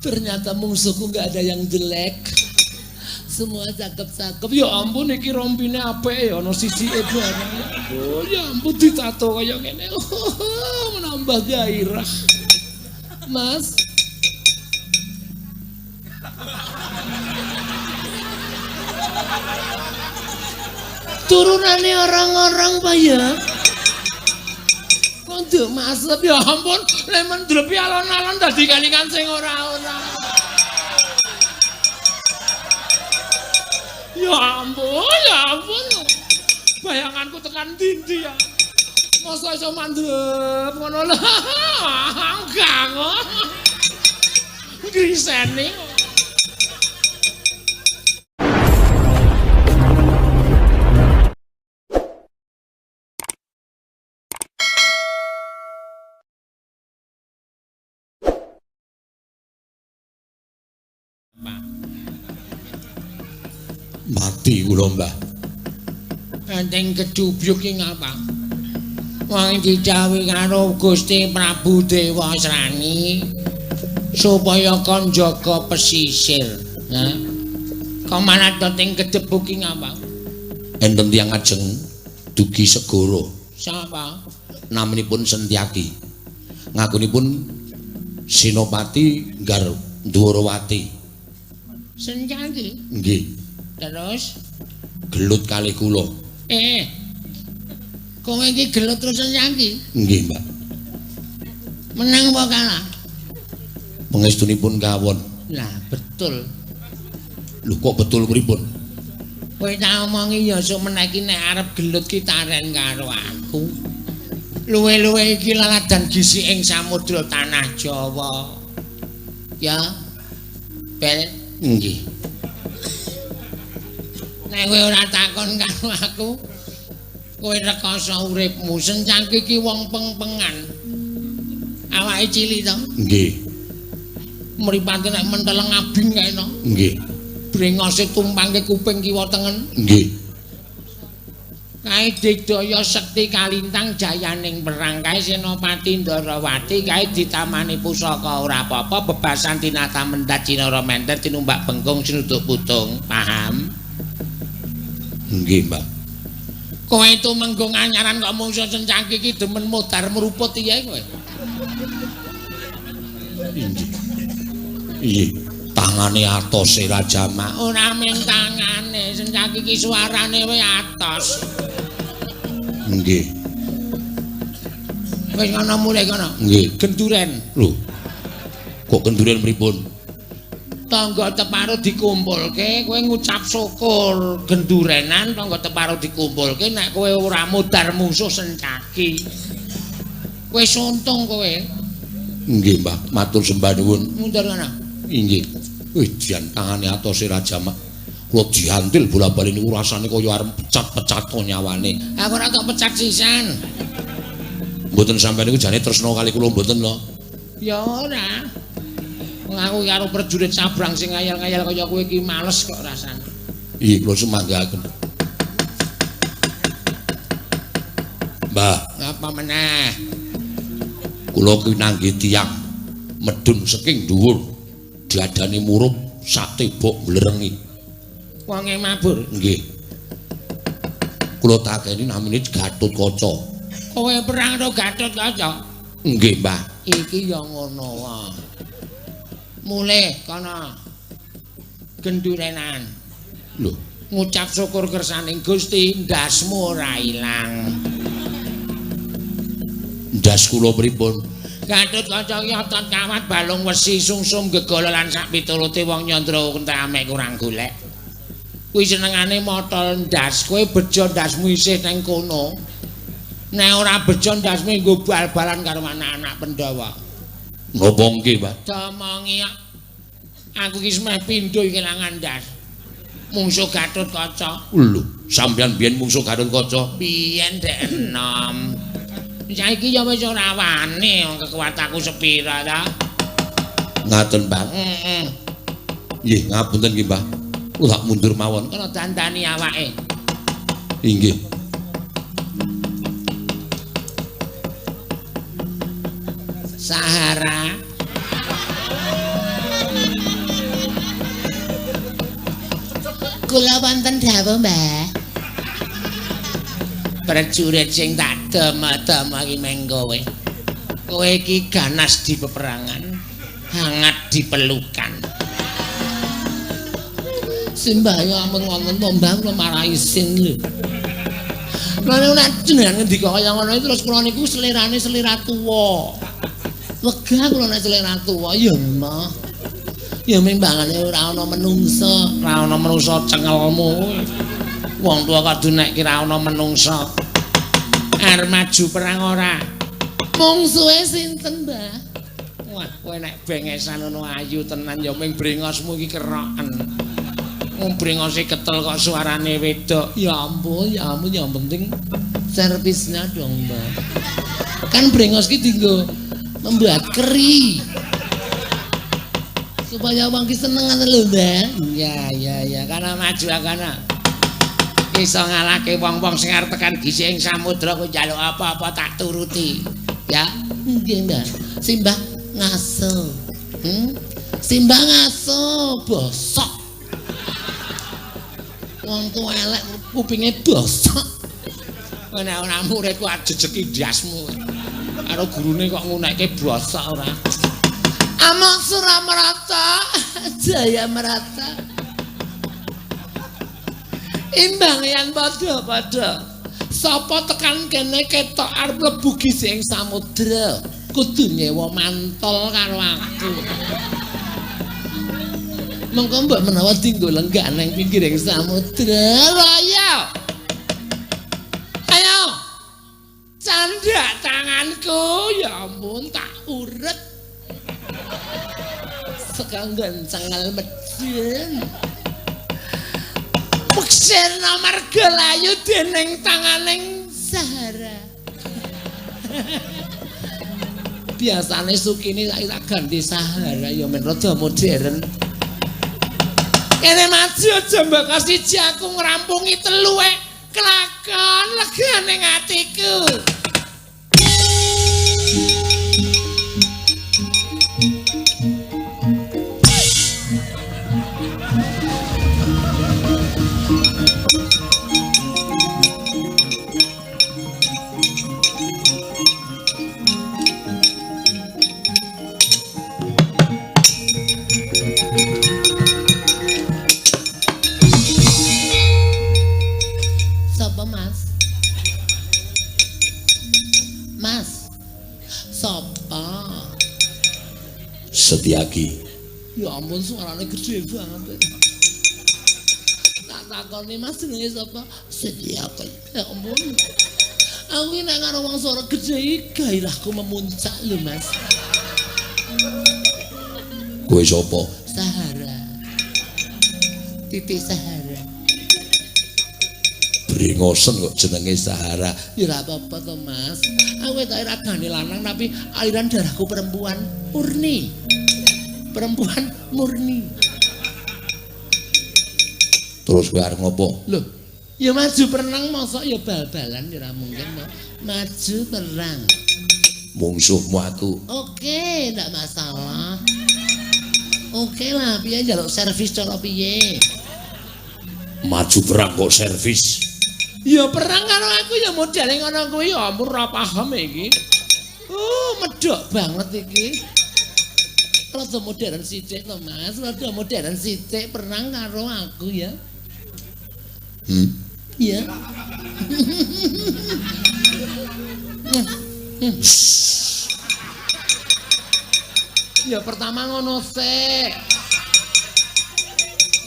Ternyata mungsuhku nggak ada yang jelek. Semua cakep-cakep. Ya ampun iki rompine apik ya ana sisike barang. Oh, ya ampun ditato kaya ngene. Oh, menambah gairah. Mas. Turunane orang-orang Pak ya. Kok nduk masep ya ampun, lek mendrepi alon-alon dadi kalingan sing ora-ora. Ya ampun, ya ampun. Bayanganku tekan ndi-ndi ya. Masa iso mandhep ngono lho. Enggak kok. Griseni. Mati kula, Mbah. Enteng kedubyuk ki ngapa? Wong didhawuhi karo Gusti Prabu Dewasrani supaya kon jaga pesisir. Nah. Kok malah teng kedebuk ki ngapa? Enten tiyang ajeng dugi segara. Sapa? Naminipun Sentyaki. Ngakunipun Senopati Nggar Dwarawati. Sentyaki? Nggih. Terus gelut kalih kula. Kowe iki gelut terus Sentyaki? Nggih, Mbak. Menang apa kalah? Pangestunipun kawon. Lah, betul. Lho kok betul pripun? Kowe tak omongi ya sok meneh iki nek arep gelut ki taren karo aku. Luwe-luwe iki laladan gisik ing samudra tanah Jawa. Ya. Bel. Nggih. Nek kowe ora takon karo aku, kowe rekoso uripmu. Sentyaki iki wong peng-pengan. Awake cilik to? Nggih. Mripate nek menteleng abing kae no. Nggih. Brengose tumpangke kuping kiwa tengen. Nggih. Kae digdaya sekti kalintang jayaning perang kae Senopati Ndorowati kae ditamani pusaka ora apa-apa bebasan tinata mendat cinara menter tinumbak bengkung sinuduk putung. Paham? Nggih, Mbak. Kowe tumenggung anyaran kok mungsuh Sentyaki iki demen modar mruput iya kowe. Inggih. Iya, tangane atos e Raja Mak. Ora mung tangane, Sentyaki iki suarane wae atos. Nggih. Wis ngono mulih kono. Nggih. Genduren. Lho. Kok genduren pripun? Tangga teparo dikumpulke, kowe ngucap syukur gendurenan tangga teparo dikumpulke nek kowe ora modar musuh Sentyaki. Kowe untung kowe. Nggih, Mbah, matur sembah nuwun. Mundur ngono. Inggih. Wih, jan tangane atose Raja Mak. Kula diantil bola-bali niku rasane kaya arep pecat-pecat nyawane. Aku ora tok pecat sisan. Mboten sampeyan niku jane tresna kali kula mboten lho. Ya ora. Wong aku karo prajurit sabrang sing ngayal-ngayal kaya kowe iki males kok rasane. Iya, kula sumanggaken. Mbah, ngapa meneh? Kula kinanggih tiyang medhun saking dhuwur. Diadani murup sak tebok mblerengi. Wonge mabur? Nggih. Kula takeni namine Gatotkaca. Kowe perang karo Gatotkaca? Nggih, Mbah. Iki ya ngono wae. Mulih kono. Gendurenan. Lho, ngucap syukur kersaning Gusti, ndasmu ora ilang. Ndas kula pripun? Gatotkaca ki otot kawat balung wesi sungsum gegala lan sak piturute wong nyandra entek kurang golek. Kuwi senengane motol ndas, kowe bejo ndasmu isih nang kono. Nek ora bejo ndasmu nggo bal-balan karo anak-anak Pandhawa. Napa nggih, Mbah? Domongi aku ki semeh pindho kelangan ndas. Mungsuh Gatotkaca. Lho, sampeyan biyen mungsuh Gatotkaca? Biyen dek enom. Saiki ya wis ora wani wong kekuatanku sepira ta. Ngaten, Mbah. Heeh. Nggih, ngapunten nggih, Mbah. Kula mundur mawon. Kula dandani awake. Inggih. Sahara. Kula wonten dawuh, Mbah. Prajurit sing tak dem-dem iki meng kowe. Kowe iki ganas di peperangan, hangat di pelukan. Simbah yo ampun wonten to, Mbah, kula marah isin lho. Lha nek jenengan ngendika kaya ngono iki terus kula niku selerane selera tuwa. Wegah kula nek selera tuwa ya mah. Ya mimbangane ora ana menungsa, ora ana menungsa cengelmu. Wong tuwa kok nek kira ana menungsa. Arep maju perang ora? Mungsuhe sinten, Mbah? Wah, kowe nek bengesan ngono ayu tenan ya ming brengosmu iki keroken. Wong brengose ketel kok suarane wedok. Ya ampun, ya ampun, yang penting servisnya dong, Mbah. Kan brengos ki dienggo membuat keri. Supaya wong ki seneng ngono lho, Mbah. Iya, iya, iya, kana maju kana. Iso ngalahke wong-wong sing arep tekan gisik ing samudra kowe njaluk apa-apa tak turuti. Ya, nggih, Mbah. Simbah ngaso. Simbah ngaso bosok. Wong tuwa elek kupinge bosok. Kowe nek ora muridku ajejeki ndasmu. Karo gurune kok ngunekke bosok ora. Amok Suramarata, Jaya Merata. Imbang yen padha-padha. Sapa tekan kene ketok arep mlebu gisik ing samudra, kudu nyewa mantol karo aku. Mengko mbok menawa dienggo lenggah nang pinggiring samudra. Ayo. Ayo. Candhak tanganku, ya ampun tak uret. Sekanggon cengel medhen. Peksena marga layu dening tanganing Sahara. Biasane Sukini saiki tak ganti Sahara ya men rada modern. Kene maju aja mbok siji aku ngrampungi telu kelakon legane atiku. Setiaki. Ya ampun suarane gede banget. Tak takoni Mas jenenge sapa? Setiaki. Ya ampun. Aku iki nek karo wong suara gede iki gairahku memuncak lho Mas. Kowe sapa? Sahara. Titik Sahara. Brengosen kok jenenge Sahara. Ya ora apa-apa to Mas. Aku tak ragane lanang tapi aliran darahku perempuan murni. Perempuan murni. Terus kowe arep ngopo? Loh, ya maju perang mosok ya bal-balan ya ora mungkin to. Maju perang. Mungsuhmu aku. Oke, ndak masalah. Oke lah, piye njaluk servis cara piye? Maju perang kok servis. Ya perang karo aku ya modele ngono kuwi ya ampun ora paham iki. Oh, medhok banget iki. Rada modern sithik to, Mas. Rada modern sithik perang karo aku ya. Iya. Ya pertama ngono sik.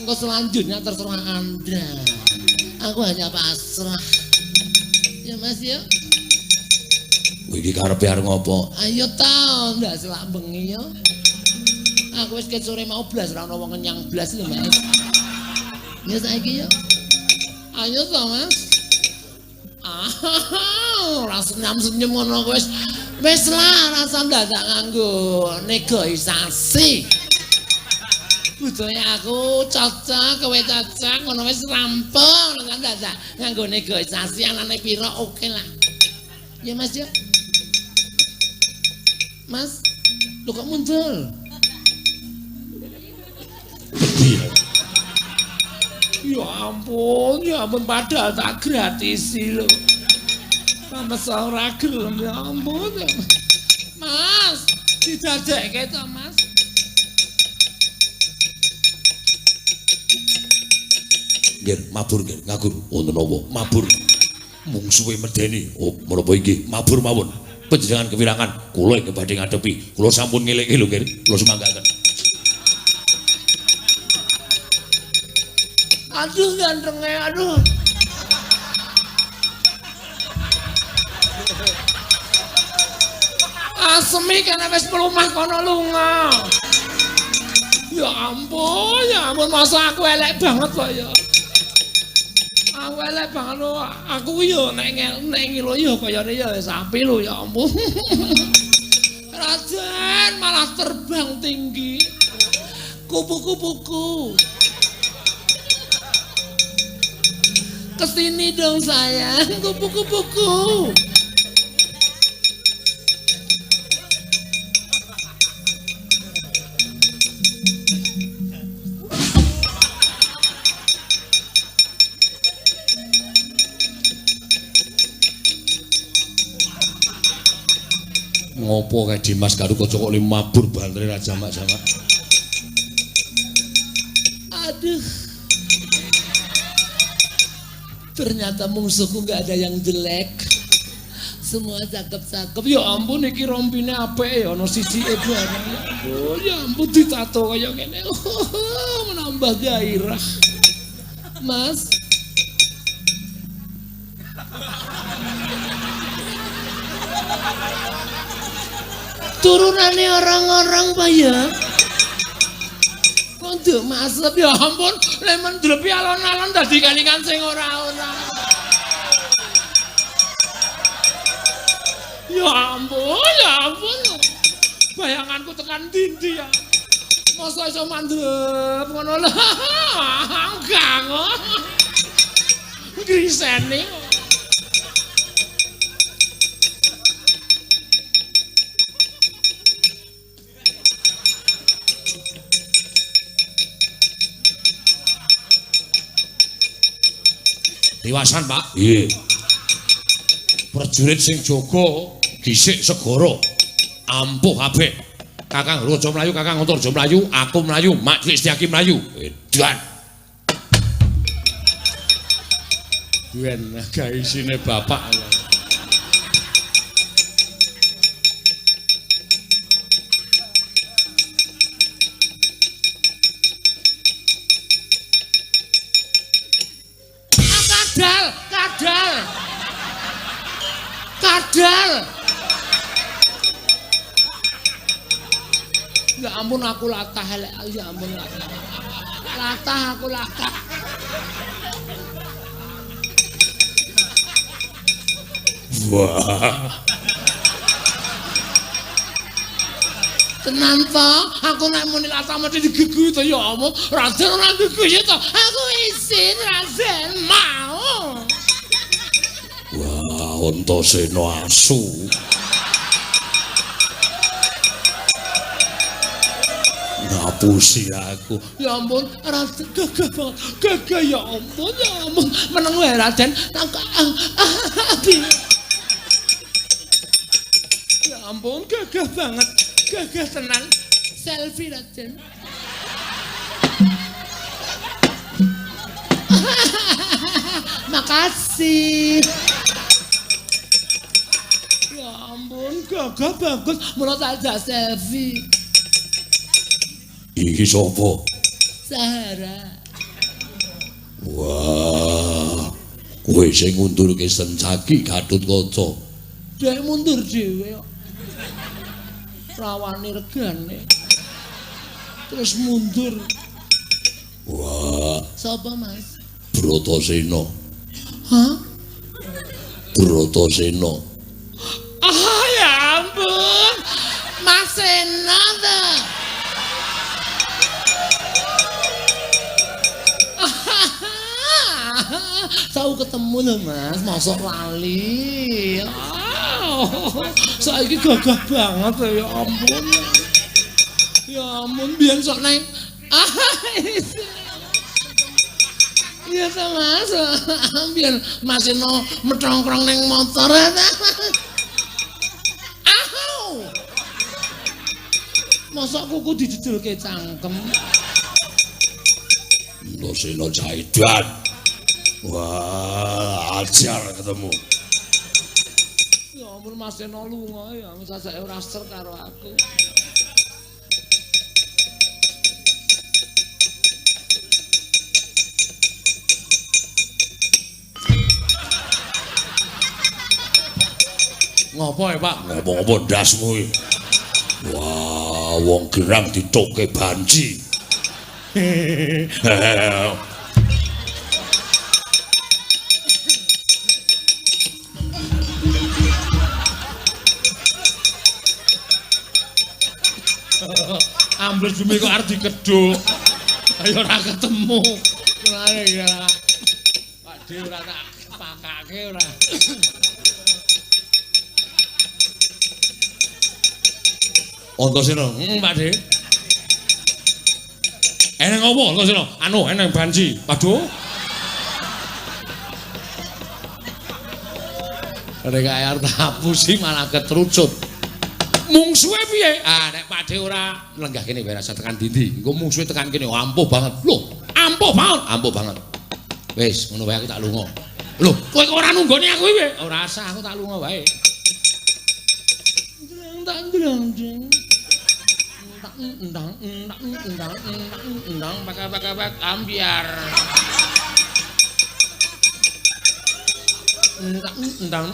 Engko selanjutnya terserah Anda. Aku hanya pasrah. Ya Mas ya. Kowe iki karepe arep ngopo? Ayo ta, ndak selak bengi ya. Aku wis ket sore mau blas ora ono wong ngenyang blas lho Mas. Ya saiki ya. Ayo to Mas. Ah, ora senyum-senyum ngono wis. Wis lah rasa ndadak nganggo negosiasi. Budaya aku cocok, kowe cocok, ngono wis rampung ndadak nganggo negosiasi anane pira oke lah. Ya Mas ya. Mas, lho kok mundur? Ya ampun padahal tak gratisi lho. Masa ora gelem ya ampun. Mas, didadekke to, Mas. Nggih, mabur nggih, ngagur. Wonten napa? Mabur. Mungsuhe medeni. Oh, menapa inggih? Mabur mawon. Panjenengan kewirangan kula ingkang badhe ngadepi. Kula sampun ngelingke lho nggih. Kula sumanggaken. Aduh gantenge, aduh. Asemi kene wis mlumah kono lunga. Ya ampun masa aku elek banget kok ya. Aku elek banget lho. Aku yo nek ngilo yo kayane ya wis apik lho ya ampun. Raden malah terbang tinggi. Kupu-kupuku. Kesini dong sayang, kupu-kupuku. Ngopo kae Dimas Garukaca kok mabur bantere ra jamak-jamak. Aduh. Ternyata mungsuhku nggak ada yang jelek. Semua cakep-cakep. Ya ampun iki rompine apik ya ana sisike barang. Ya ampun ditato kaya ngene. Menambah gairah. Mas. Turunane orang-orang Pak ya. Kok nduk masep ya ampun, lek mendrepi alon-alon dadi kalingan sing ora-ora. Ya ampun, ya ampun. Bayanganku tekan ndi-ndi ya. Masa iso mandhep ngono lho. Enggak kok. Grisene. Tiwasan, Pak. Nggih. Prajurit sing jaga gisik segara ampuh kabeh. Kakang Raja mlayu, Kakang Antarja mlayu, aku mlayu, Mak Cilik Setyaki mlayu. Edan. Yen gawe isine bapak. Kadal, kadal. Ya ampun aku latah elek, ya ampun latah. Latah aku latah. Wah. Tenan to, aku nek muni latah mesti digeguhi to ya ampun. Raden ora geguhi to. Aku isin Raden mau. Wah, Antasena asu. Ngapusi aku. Ya ampun, Raden gagah banget. Gagah ya ampun, ya ampun. Meneng wae Raden. Ya ampun, gagah banget. Gagah tenan. Selfie Raden. Makasih. Ya ampun, gagah bagus. Mula tak ajak selfie. Iki sapa? Sahara. Wah. Kowe sing ngundurke Sencaki Gatotkaca. Dhek mundur dhewe kok. Rawani regane. Terus mundur. Wah. Sapa, Mas? Bratasena. Hah? Bratasena. Ah, ya ampun. Mas Sena ta. Tahu ketemu lho, Mas. Mosok lali. Oh, saiki gagah banget ya ampun. Ya ampun biyen sok neng. Iya ta Mas. Biyen Mas Seno metongkrong ning motor ta. Ahau. Mosok kuku dijedulke cangkem. Antasena Caidan. Wah, ajar ketemu. Ya ampun Mas Seno lunga ya, sasake ora ser karo aku. Ngopo ya, Pak? Ngopo-ngopo ndasmu iki. Wah, wong gerang ditokke banci. Ambles bumi kok arep dikedhuk. Ayo ora ketemu. Mulane ya. Pak De ora tak pakake ora. Antasena, Pak De. Eneng apa Antasena? Anu, eneng banci. Waduh. Rek arep hapusi malah ketrucut. Mungsuhe piye? Ah, nek Pak De ora lenggah kene wae rasa tekan dindi. Engko mungsuhe tekan kene ampuh banget. Lho, ampuh banget, ampuh banget. Wis, ngono wae aku tak lunga. Lho, kowe kok ora nunggoni aku iki piye? Ora usah, aku tak lunga wae. Ndang ndang ndang. Ndang ndang ndang ndang pakai pakai pakai ambiar. Ndang ndang.